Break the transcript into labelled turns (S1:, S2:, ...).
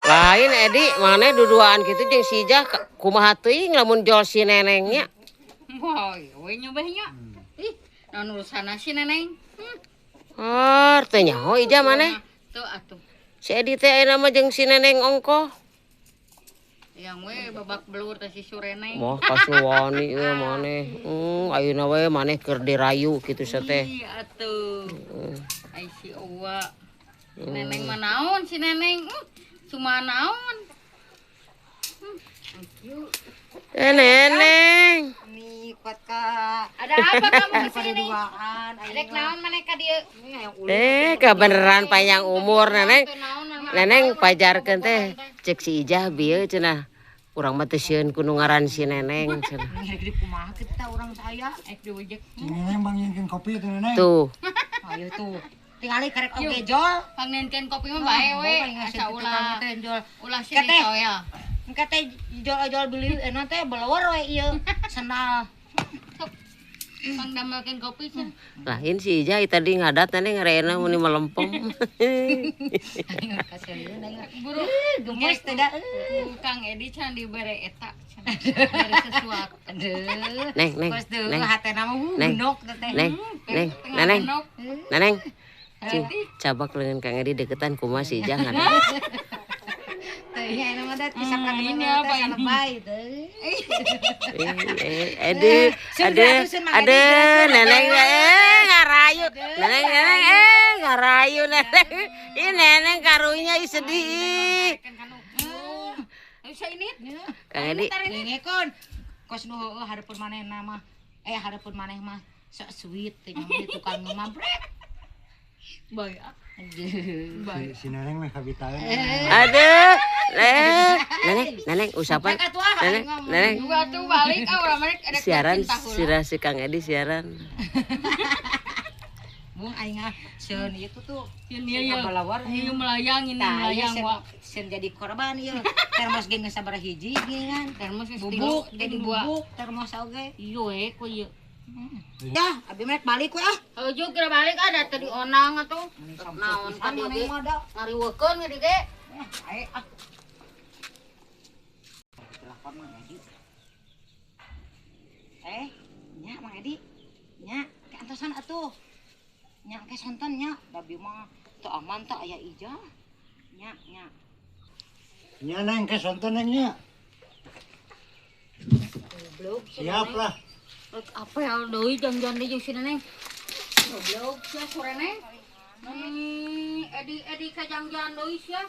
S1: Lain Edi, maneh duduaan kitu jeung si Ijah kumaha teuing lamun jol si Nenengnya.
S2: Wah, we nyobahnya. Ih, naon urusanna si Neneng?
S1: Oh, teu nyaho Ijah maneh.
S2: Tuh atuh.
S1: Si Edi teh ayeuna mah jeung si Neneng ongkoh.
S2: Yang we babak belur teh si Sureneng.
S1: Wah, kasuwani we maneh. Ayeuna we maneh keur dirayu kitu teh.
S2: Iya atuh. Ai si Owa. Si Neneng mah naon si Neneng? Cuma naon.
S1: Eh, Neneng.
S3: Nikot ka.
S2: Ada apa kamu kesini?
S3: Duaan.
S2: Rek naon maneh ka dieu?
S1: Eh, kebeneran panjang umur Neneng. Neneng pajarkeun teh cek si Ijah bieu cenah. Urang mah teu sieun ku nu ngaran si Neneng cenah.
S3: Ngiri kumaha kita urang saya.
S2: Ek diwejek.
S4: Si Neneng bang nyieunkeun kopi tuh Neneng.
S1: Tuh.
S3: Ayo tuh. Tingali karek oge jol.
S2: Pangnenkeun kopi mah bae we. Asa ulah.
S3: Jol.
S2: Ulah sini toel.
S3: Engke teh jol-jol beli eno teh belawar we ieu sendal.
S2: Sok. Pangdamelkeun kopi cenah.
S1: Lain si Ijah tadi ngadat Neneng ngareena muni melempem.
S2: Buru
S3: Gemes teh da.
S2: Kang Edi cenah dibere eta cenah. Dibere sesuatu.
S3: Aduh.
S1: Neng, neng,
S3: Kos teu
S1: neng.
S3: hatena mah
S1: Neng.
S3: genok teh.
S1: Neng, neng,
S2: Tengah
S1: Neneng.
S2: genok.
S1: Neneng. Cing, cabak leungeun Kang Edi deketan kumaha si Ijah ngadat.
S3: Teh nya mah da pisang
S2: Ini apa ini?
S3: Lebay teh.
S1: Eh, aduh, aduh, aduh, Neneng, ngarayu, Neneng, Neneng, ngarayu, Neneng, ih, Neneng karunya, ih, sedih.
S2: Ayo sa ini.
S1: Kang Edi,
S3: Ngekon. Kos nu heueuh hareupeun manehna mah. Eh hareupeun maneh mah sok sweet teh nya tukang nu mambrek.
S2: Bae ah.
S3: Aduh.
S4: Si Neneng mah kabitaeun.
S1: Aduh, Neneng, Neneng, usapan, Neneng, Neneng,
S2: Juga tuh balik ah urang mah rek
S1: siaran,
S2: cinta heula.
S1: sirah si Kang Edi siaran.
S3: Bung aing ah sieun ieu tuh.
S2: Sieun ieu ya.
S3: Balawar.
S2: Ieu melayang ini
S3: Tah, ieu
S2: melayang wa.
S3: sieun jadi korban ieu. Termos ge geus sabaraha hiji geuningan.
S2: Termos geus
S3: Bubuk
S2: tilu,
S3: jadi
S2: tilu dua.
S3: bubuk termos oge.
S2: Iya we ku ieu.
S3: Dah, abi mah rek balik we ah.
S2: Heuh kira balik ada tadi onang atuh. Naon
S3: Pisan
S2: ka dieu
S3: maneh
S2: ge.
S3: mah da.
S2: Ngariweukeun ge dieu ge.
S3: Ae ah. Telepon Mang Edi. Eh, nya Mang Edi. Nya, keantosan atuh. Nya ke sonten nya, da bieu mah teu aman teh aya Ijah. Nya, nya.
S4: Nya Neng ke sonten Neng nya.
S2: Goblok.
S4: Siap lah.
S2: Rek apa ya deui jang-jang deui jeung si Neneng. Goblok sia sore Neng. Edi Edi ka jang-jang deui sia.